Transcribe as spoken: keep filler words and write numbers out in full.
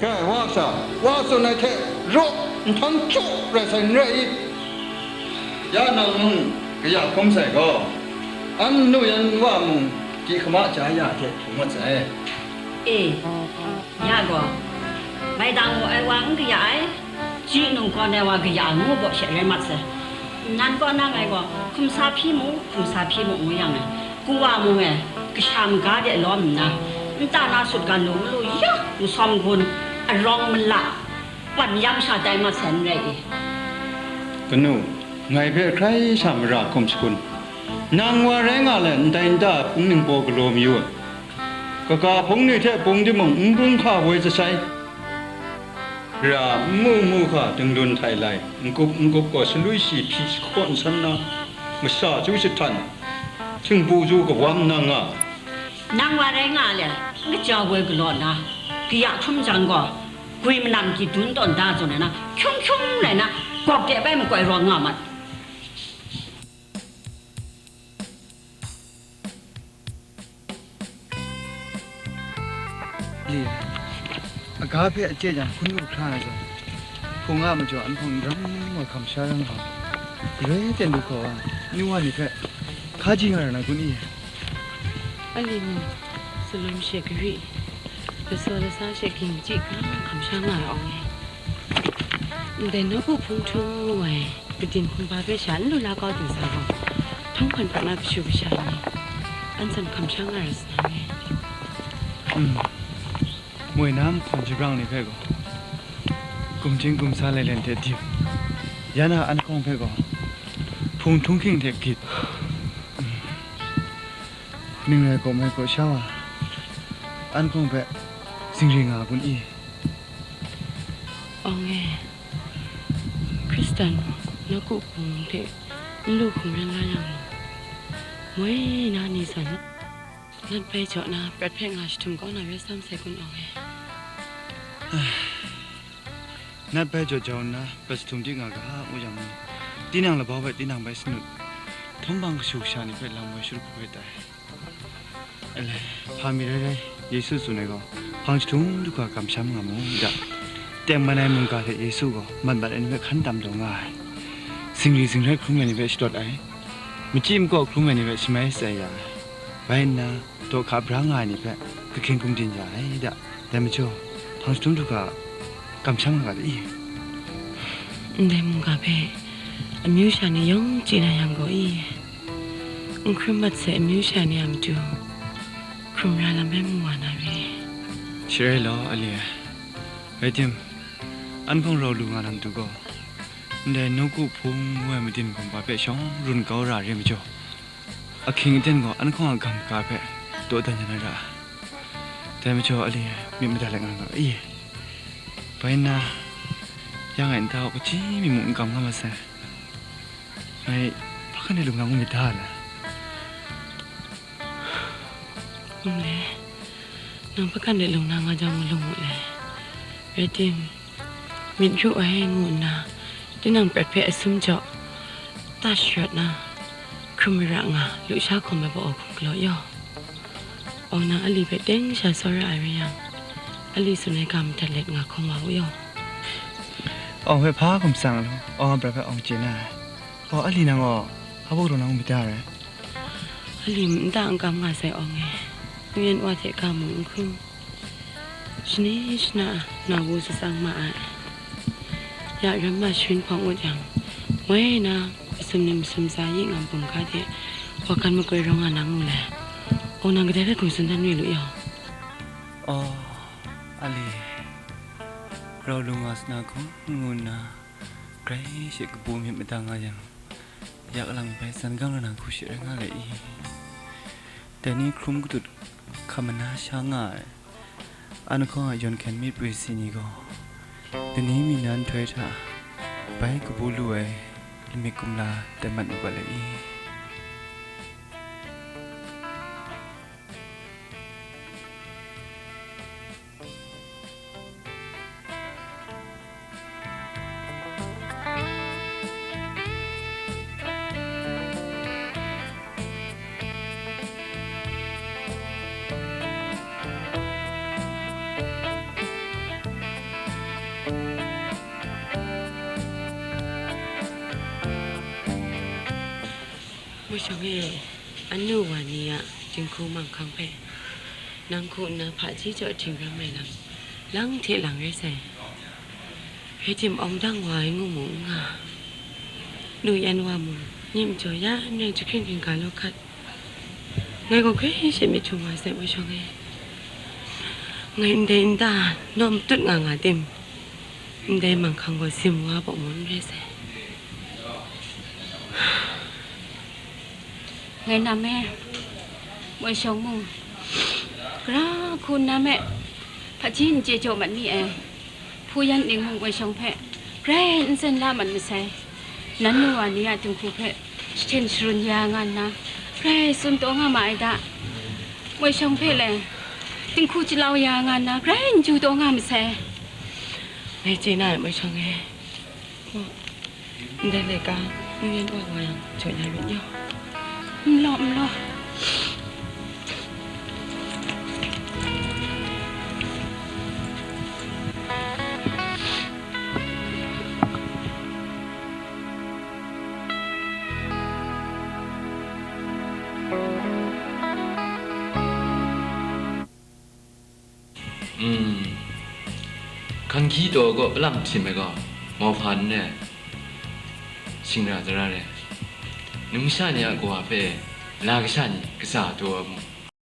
Kai wa sha, wa tsun ai hte raw nhtang jaw rai sai n rai i? Ya nang mung kaya hkum sai gaw, an nu yan wa mung di hkama ja ya hte hpung mat sai. E, ya gaw, maidang wu ai wa n kaya ai, ji nungkawn ai wa kaya ngu baw she rai mat sai. Nan kaw na ngai gaw, hkum sa hpyi mu, hkum sa hpyi mu, ngu yang e, kawa mung e, kasha maga de lawm nna, nta na sut gan lu malu ya, masawm gun, arawng mala, pan yam sha tai mat sai n rai i? Kanu, ngai hpe hkrai sha mara hkum shangun. Nang wa rai nga le, ndai nta hpung ningpaw galaw mayu ai. Kaga hpung ni hte pung timung n bung hka woi jasai. Ra n mu n mu hka dingdun htai lai, n kup n kup gaw salui shi hpyi shakawn san na, masha chyu jahtan, htingbu ju kawam na nga. Nang wa rai nga le, n kaja woi galaw na, kaya hkrum jang gaw, gwi manam kyi dun tawn da zawn ai na, hkyung hkyung rai na, gawk de bai makoi rawng nga mat. Li, aga hpe a chye jang hkun lu hkra ai zawn, hpung a majaw an hpung n ram wa hkam sha rang hkau, galoi ten du hkau a, nu wa ni hpe hkaji nga ra na kun i? A li mung, salum she gari, lasaw lasa she ging chyi hkra hkam sha nga ai awng e. Ndai nawku hpung htung ngu ai, Kadin hkumhpa hpe sha n lu la kau ting sa gaw, htawng hpan hpang na kashu kasha ni, an zawn hkam sha nga ra sa na re. Mm. Moi na mahkawn shabrang ni hpe gaw, gumjing gumsa lailen hte dim, ya na an hkawng hpe gaw, hpung htunghking hte gyit, mm, ning rai gaw mai gaw sha wa, an hkawng hpe zingri nga kun i? Awng e, Hkristan nawku hpung hte n lu hkum rai nga yang gaw, moi na ni zawn, nat bai jaw na prat hpe nga jahtum kau na rai sam sai kun awng e. Nat bai jaw jau nna prat jahtum di nga ga ngu yang mung, tinang labau hpe tinang bai sanut, htawng hpang kashu kasha ni hpe lam woi shut hkru ai tai. Alai, hpa mi rai rai, Yesu tsun ai gaw, hpang jahtum du hkra kamsham nga mu, da. Tengman ai mungga hte Yesu gaw mat mat ai ni hpe hkan tam taw nga ai. Zingri zingrat hkrum ai ni hpe shadawt ai, machyi makaw hkrum ai ni hpe shamai shatsai ya ai. Bai nna, daw hka bra nga ai ni hpe kahkyen gumdin ya ai, da. Dai majaw, hpang jahtum du hkra kamsham nga ga da i? Ndai mungga hpe amyu sha ni yawng chye na yang gaw i? N hkrum mat sai amyu sha ni a matu hkrum ra lam rai mu wa na re. Shi rai law, a li ai. Rai tim, an hpang rau lu nga na matu gaw, ndai nawku hpung ngu ai madin hkumhpa hpe shawng run kau ra re majaw, ahkying aten gaw an hkawng a gam kaga hpe dawdan ya na ra. Dai majaw, a li ai, myit mada let nga nga i? Bai nna, yang ai nta hku kaji mi mung n kam nga masai. Ngai hpa kan de lung na ngu myit da le? Ngu le, nang hpa kan de lung na nga jang ngu lung ngu le. Rai tim, myit ru ai ngu nna, tinang prat hpe asum jaw, ta sharawt na, hkrum mara nga, lusha hkawm ai baw hkum galaw yaw. Awng nang a li hpe teng sha tsawra ai rai yang, a li tsun ai ga madat let nga hkawm wa u yaw. Awng hpe hpa hkum tsang lu, awng a prat hpe awng chye na ai. Aw, a li nang gaw, hpa baw galaw na ngu myit da rai? A li nta n kam nga sai awng e, n yan wa hte ga mung n hkrum. Shani shana na wu shatsang ma ai. Ya ram ma sharin hpawng ngut yang, moi na masum ni masum tsa yi ngam bum ga de, wa kan makoi rawng nga na ngu le, awng nang kadai hpe hkum tsun dan mi lu yaw. Aw, a li, rau lu nga sa na hku ngu nna, grai she kabu myit mada nga yang, yak lang bai san gang ra na hku she rai nga le i? Dai ni hkrum kadut hkam mana sha nga ai, an hkawng a yawn hkyen myit prisi ni gaw, dai ni mi na nhtoi hta bai kabu lu ai lamik kumla tai mat u ga le i? Shawng e, anu wa ni a dinghku manghkang hpe nang hku nna hpaji jaw htingram ai lam lang hte lang rai sai. Rai tim awng dang wa ai ngu mu n nga, nu yan wa mung, nim jaw ya n rai jahkring hkingga law hkat. Ngai gaw hkrai she myit htum wa sai, Wai Shawng e. Ngai ndai nta naw matut nga nga tim, ndai manghkang gaw sim wa pawt mu n rai sai. Ngai nam e, Wai Shawng mung, gara hku nna me, hpaji n chye jaw mat mi ai. Hpu yan ning mung Wai Shawng hpe grai n tsen la mat masai. Nan nu wa ni a dinghku hpe jahten sharun ya nga nna, grai tsun taw nga ma ai da. Wai Shawng hpe le, dinghku jalau ya nga nna, grai n ju taw nga masai. Ngai chye na ai, Wai Shawng e. Ndai laika, nu yan wa wa yang, jaw ya myit yaw. N law, n law. Mm. Hkanghki daw kaw palam htim ai gaw, mauhpa n re, shingra dara re. Numsha ni a kawa hpe la kasha ni katsa taw ai mung,